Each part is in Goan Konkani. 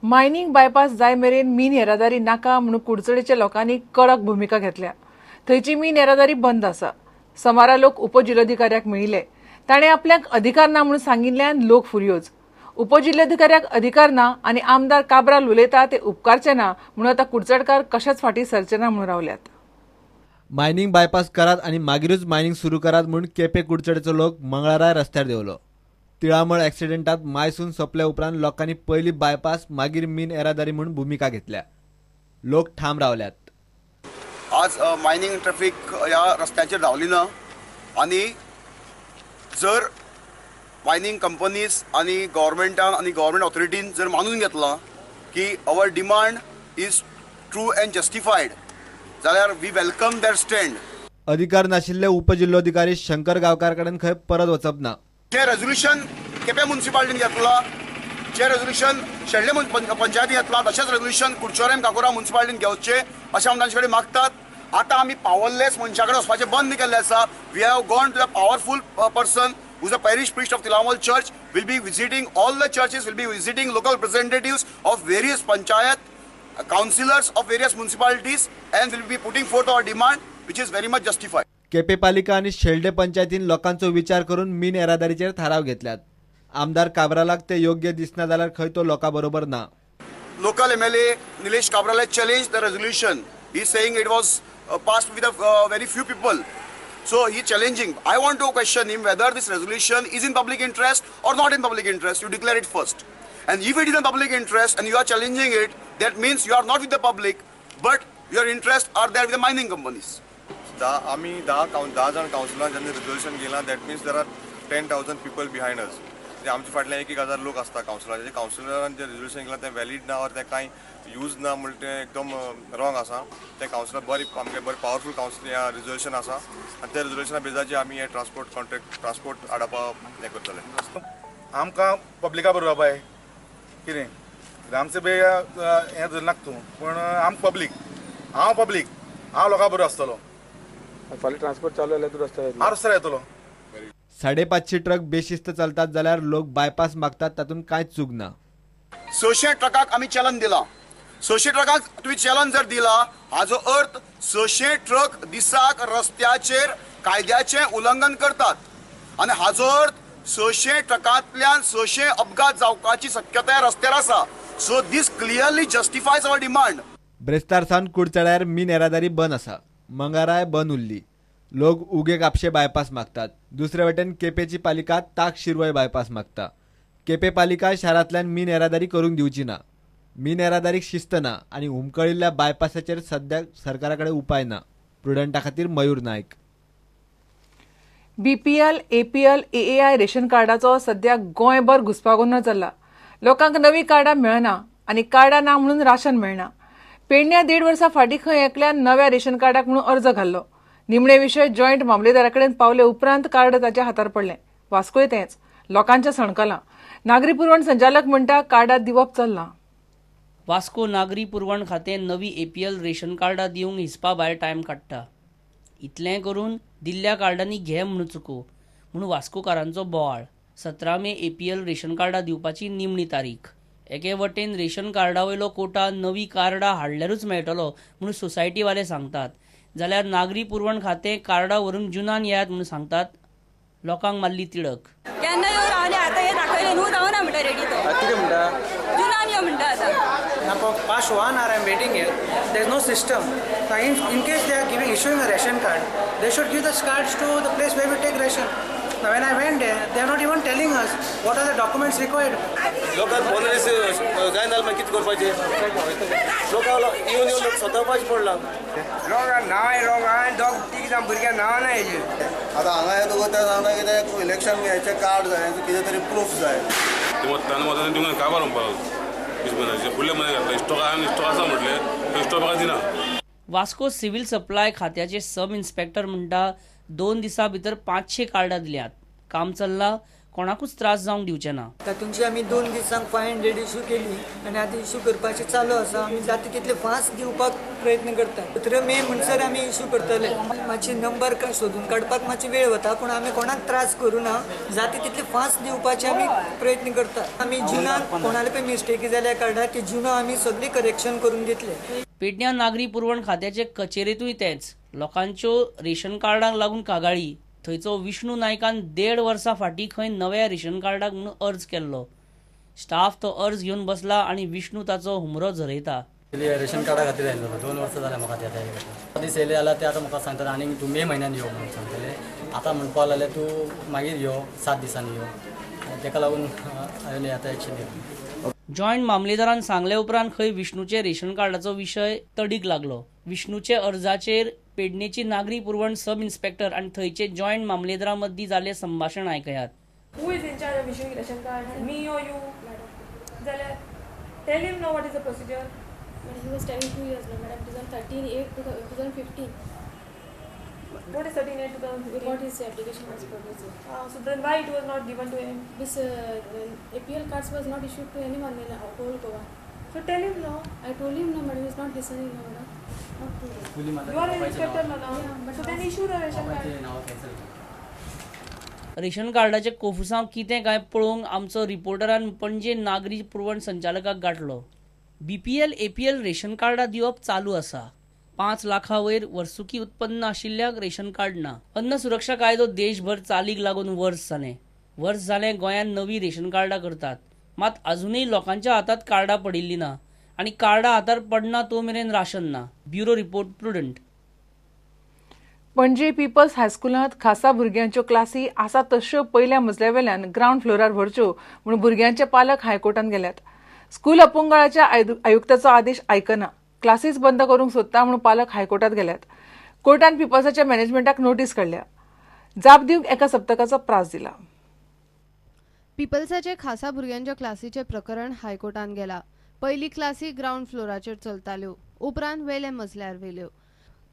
मायनिंग बायपास जाय मेरेन मीन येरादारी नाका म्हणून कुडचडेच्या लोकांनी कडक भुमिका घेतल्या. थंयची मीन येरादारी बंद आसा. समारा लोक उपजिल्लोधिकाऱ्याक मेळिल्ले. ताणें आपल्याक अधिकार ना म्हणून सांगिल्ल्यान लोक फुर्योज. उपजिल्लोधिकाऱ्याक अधिकार ना आनी आमदार काब्राल उलयता ते उपकारचे ना म्हणून आतां कुडचडकार कशेच फाटीं सरचे ना म्हणून रावल्यात. मायनिंग बायपास करात आनी मागीरूच मायनिंग सुरू करात म्हूण केपें कुडचडेचो लोक मंगळाराय रस्त्यार देंवलो. तिळामळ एक्सिडेंटात मायसून सोंपल्या उपरांत लोकांनी पयली बायपास मागीर मीन येरादारी म्हूण भुमिका घेतल्या. लोक ठाम रावल्यात. आज मायनिंग ट्रॅफिक ह्या रस्त्याचेर धांवली ना आनी जर मायनिंग कंपनीज आनी गव्हर्मेंटान आनी गव्हर्मेंट ऑथॉरिटीन जर मानून घेतलां की our demand is true and justified जाल्यार we welcome there stand. अधिकार नाशिल्ले उपजिल्लोधिकारी शंकर गांवकार कडेन खंय परत वचप ना. जे रेजोल्युशन केपें मुन्सिपालिटीन घेतलां, जे रेजोल्युशन शेल्डें पंचायतीन घेतलां, तशेंच रेजोल्युशन कुडचोरेम काकोरा मुन्सिपालिटीन घेवचें अशें आमी तांचे कडेन मागतात. आतां आमी पावरलेस मनशा कडेन वचपाचें बंद केल्लें आसा. We have gone to the powerful person who is a parish priest of Tilamol Church, will be visiting all the churches, will be visiting local representatives of various panchayat, councillors of various municipalities and will be putting forth our demand which is very much justified. Quepem पालिका आनी शेल्डें पंचायतीन लोकांचो विचार करून मीन येरादारीचेर थाराव घेतल्यात. आमदार काब्रालाक ते योग्य दिसना जाल्यार खंय तो लोकां बरोबर ना. Local MLA Nilesh Cabral has challenged the resolution. He is saying it was passed with very few people. So he challenging. I want to question him whether this resolution is in public interest or not in public interest. You declare it first. And if it is in public interest and you are challenging it, that means you are not with the public, but your interests are there with the mining companies. आमी 10 जाण कावन्सिलरान जेन्ना resolution घेयलां, that means there are 10,000 people behind us. ते आमच्या फाटल्यान 1,000 लोक आसता कावन्सिलराचे. कावन्सिलरान जे रेजोल्युशन घेतलां तें व्हॅलीड ना ऑर तें कांय यूज ना म्हणटा तें एकदम रॉंग आसा. तें कावन्सिलर बरें, आमगे बरें पावरफूल कावन्सिल रेजोल्युशन आसा आनी त्या रेजोल्युशना बेजाचेर आमी हें ट्रान्सपोर्ट कॉन्ट्रॅक्ट ट्रान्सपोर्ट हाडपा हें करतले. आमकां पब्लिका बरोबर बाय कितें ग्रामसभे हें धरनाका तूं, पूण आम पब्लीक, हांव पब्लीक, हांव लोकां बरोबर आसतलो. फाल्यां ट्रान्सपोर्ट चालू जाल्यार तूं रस्त्यार हांव रस्त्यार येतलो. 550 ट्रक बेशिस्त चलतात जाल्यार लोक बायपास मागतात, तातूंत कांयच चूक ना. 600 ट्रकाक आमी चलन दिलां. 600 ट्रकाक तुवें चलन जर दिला, हाजो अर्थ 600 ट्रक दिसाक रस्त्याचेर कायद्याचें उल्लंघन करतात आनी हाजो अर्थ 600 ट्रकांतल्यान 600 अपघात जावपाची शक्यताय रस्त्यार आसा. So this clearly justifies our demand. ब्रेस्तार सावन कुडचड्यार मीन येरादारी बंद आसा. मंगळाराय बंद उरली. लोक उगे कापशे बायपास मागतात. दुसरे वटेन केपेंची पालिका ताक शिरवय बायपास मागता. केपें पालिका शारांतल्यान मीन येरादारी करूंक दिवची ना. मीन येरादारीक शिस्त ना आनी हुमकळिल्ल्या बायपासाचेर सद्याक सरकारा कडेन उपाय ना. प्रुडंटा खातीर मयूर नायक. बीपीएल, एपीएल, एएआय रेशन कार्डाचो सध्या गोंयभर घुस्पागोंदळ चल्ला. लोकांक नवीं कार्डां मेळना आनी कार्डां ना म्हणून राशन मेळना. पेडण्या 1.5 वर्सां फाटीं खंय एकल्यान नव्या रेशन कार्डाक म्हणून अर्ज घाल्लो. निमणे विशय जॉयंट मामलेदारा कडेन पावले उपरांत कार्ड ताच्या हातार पडलें. वास्कोय तेंच लोकांच्या सणकलां. नागरी पुरवण संचालक म्हणटा कार्डां दिवप चल्लां. वास्को नागरी पुरवण खातें नवी एपीएल रेशन कार्डां दिवंक हिसपा भायर टायम काडटा. इतलें करून दिल्ल्या कार्डांनी घे म्हणून चुको म्हणून वास्कोकारांचो बोवाळ. 17 मे एपीएल रेशन कार्डां दिवपाची निमणी तारीख. एके वटेन रेशन कार्डा वयलो कोटा नवी कार्डां हाडल्यारूच मेळटलो म्हणून सोसायटीवाले सांगतात, जाल्यार नागरी पुरवण खातें कार्डां व्हरूंक जुनान येयात म्हणून सांगतात. लोकांक मारली तिडक. केन्ना येवन रावले आतां हें दाखयलें न्हू, रावना म्हणटा रेडी तो. कितें म्हणटा? जुनान यो म्हणटा आतां. Now, for past one hour I'm waiting here. There's no system. Now, in case they are giving issuing a ration card, they should give the cards to the place where we take ration. Now, when I went there, they are not even telling us what are the documents required. लोकांक 15 दीस जायना जाल्यार मागीर कितें करपाचें? लोकांक येवन येवन लोक स्वता पडला. लोक न्हाय, लोक दोग तीग जाण भुरग्यांक न्हांव ना हेजेर. आतां हांगा येतकच ते सांगता कितें इलेक्शन हेचें कार्ड जाय, कितें तरी प्रूफ जाय. ते वताना वताना तुमकां काबार म्हणपाक लागलो 20 म्हयन्याचे फुडल्या म्हयन्याक घातला स्टॉक आहा, स्टॉक आसा म्हटलें, स्टॉक म्हाका दिना. वास्को सिव्हिल सप्लाय खात्याचे सब इन्स्पेक्टर म्हणटा 2 दिसां भितर 500 कार्डां दिल्यात. काम चल्लां. कोणाकूच त्रास जावंक दिवचे ना. तातूंतली आमी 2 दिसांक 500 इशू केली आनी आतां इशू करपाचें चालू आसा. आमी जाता तितले फास्ट दिवपाक प्रयत्न करता. 17 मे म्हणसर आमी इशू करतले. मातशी नंबर सोदून काडपाक मातशी वेळ वता, पूण आमी कोणाक त्रास करूना, जाता तितले फास्ट दिवपाचे आमी प्रयत्न करता. आमी जुनाक कोणाले पळय मिस्टेकी जाल्यार कार्डार ती जुना आमी सगळी करेक्शन करून दितले. पेडण्यां नागरी पुरवण खात्याचे कचेरेंतूय तेंच. लोकांच्यो रेशन कार्डांक लागून कागाळी. थंयचो विष्णू नायकान 1.5 वर्सां फाटीं खंय नव्या रेशन कार्डाक म्हणून अर्ज केल्लो. स्टाफ तो अर्ज घेवन बसला आनी विष्णू ताचो हुमरो झरयता. रेशन कार्डा खातीर आयिल्लो, 2 वर्सां जालें म्हाका ते दीस येयले जाल्यार ते आतां म्हाका सांगतात आनीक तूं मे म्हयन्यान यो म्हणून सांगतले. आतां म्हणपाक लागले तूं मागीर यो, 7 दिसांनी यो. ताका लागून हांवें आतां एक्शन घेतली. जॉयंट मामलेदारान सांगले उपरांत खंय विष्णूचे रेशन कार्डाचो विशय तडीक लागलो. विष्णूचे अर्जाचेर पेडणेची नागरी पुरवण सब इन्स्पेक्टर आनी थंयचे जॉयंट मामलेदारा मदीं जाल्लें संभाशण आयकयात. Who is in charge of issuing ration card? Me or you? जाल्यार tell him now what is the procedure. But he was telling 2 years now, madam. 2013-8-2015. What is 13-8-2015? What his application was produced. So then why it was not given to him? This APL cards was not issued to anyone in whole Goa. So tell him now. I told him no, madam. He is not listening now, madam. Not true. You are an inspector now. Yeah, but so then issue the ration card. Ration कार्डाचे कोफुसांव कितें काय पळोवंक आमचो रिपोर्टरान पणजे नागरी पुरवण संचालकाक गाठलो. बीपीएल एपीएल रेशन कार्डां दिवप चालू आसा. 5 लाखां वयर वर्सुकी उत्पन्न आशिल्ल्याक रेशन कार्ड ना. अन्न सुरक्षा कायदो देशभर चालीक लागून वर्स जालें. वर्स जालें गोंयांत नवी रेशन कार्डां करतात, मात अजूनय लोकांच्या हातात कार्डां पडिल्लीं ना आनी कार्डां हातार पडना तो मेरेन राशन ना. Bureau report, Prudent. Panaji People's हायस्कुलांत खासा भुरग्यांच्यो क्लासी आसा तश्यो पयल्या मजल्या वेल्यान ग्रावंड फ्लोरार व्हरच्यो म्हूण भुरग्यांचे पालक हायकोर्टांत गेल्यात. स्कूल अपंगळाच्या आयुक्ताचो आदेश आयकना, क्लासीस बंद करूंक सोदता म्हूण पालक हायकोर्टात गेल्यात. कोर्टान पीपल्साच्या मॅनेजमेंटाक नोटीस काडल्या. जाप दिवंक एका सप्तकाचो प्रास दिला. पीपल्साचे खासा भुरग्यांच्या क्लासीचें प्रकरण हायकोर्टान गेला. पयली क्लासी ग्रावंड फ्लोराचेर चलताल्यो, उपरांत वेल्या मजल्यार व्हेल्यो.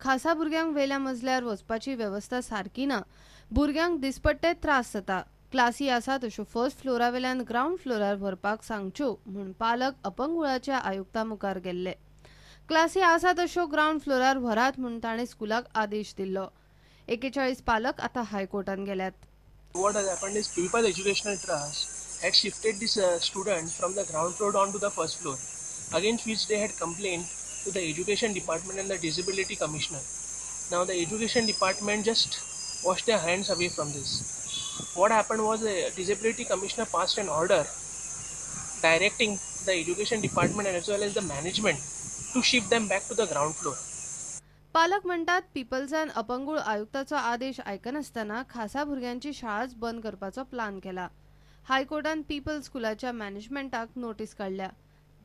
खासा भुरग्यांक वेल्या मजल्यार वचपाची वेवस्था सारकी ना. भुरग्यांक दिसपट्टे त्रास जाता. क्लासी आसा तश्यो फर्स्ट फ्लोरा वेल्यान ग्रावंड फ्लोरार व्हरपाक सांगच्यो म्हूण पालक अपंगुळाच्या आयुक्ता मुखार गेल्ले. क्लासी आसा तश्यो ग्रावंड फ्लोरार व्हरात म्हूण ताणें स्कुलाक आदेश दिल्लो. 41 पालक आतां हायकोर्टान गेल्यात. What has happened is People's Educational Trust had shifted this student from the ground floor down to the first floor, against which they had complained to the Education Department and the Disability Commissioner. Now the Education Department just washed their hands away from this. What happened was the Disability Commissioner passed an order directing the Education Department and as well as the management to shift them back to the ground floor. पालक म्हणटात पीपल्सान अपंगूळ आयुक्ताचो आदेश आयकनासतना खासा भुरग्यांची शाळाच बंद करपाचो प्लान केला. हायकोर्टान पीपल स्कुलाच्या मॅनेजमेंटाक नोटीस काडल्या.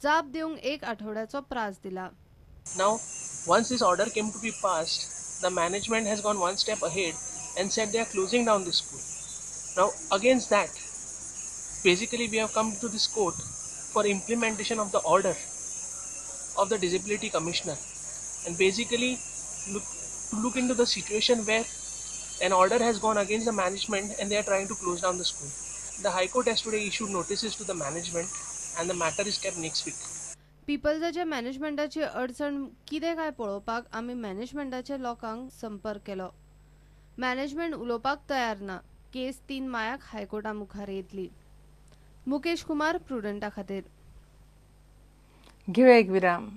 जाप दिवंक 1 आठवड्याचो प्रास दिला. Now, once this order came to be passed, the management has gone one step ahead and said they are closing down the school. Now, against that, basically we have come to this court for implementation of the order of the Disability Commissioner, and basically look into the situation where an order has gone against the management and they are trying to close down the school. The High Court has today issued notices to the management and the matter is kept next week. पीपल्साच्या मॅनेजमेंटाची अडचण कितें काय पळोवपाक आमी मॅनेजमेंटाच्या लोकांक संपर्क केलो. मॅनेजमेंट उलोवपाक तयार ना. केस 3 मायाक हायकोर्टा मुखार येतली. मुकेश कुमार, प्रुडंटा खातीर. घेवया एक विराम.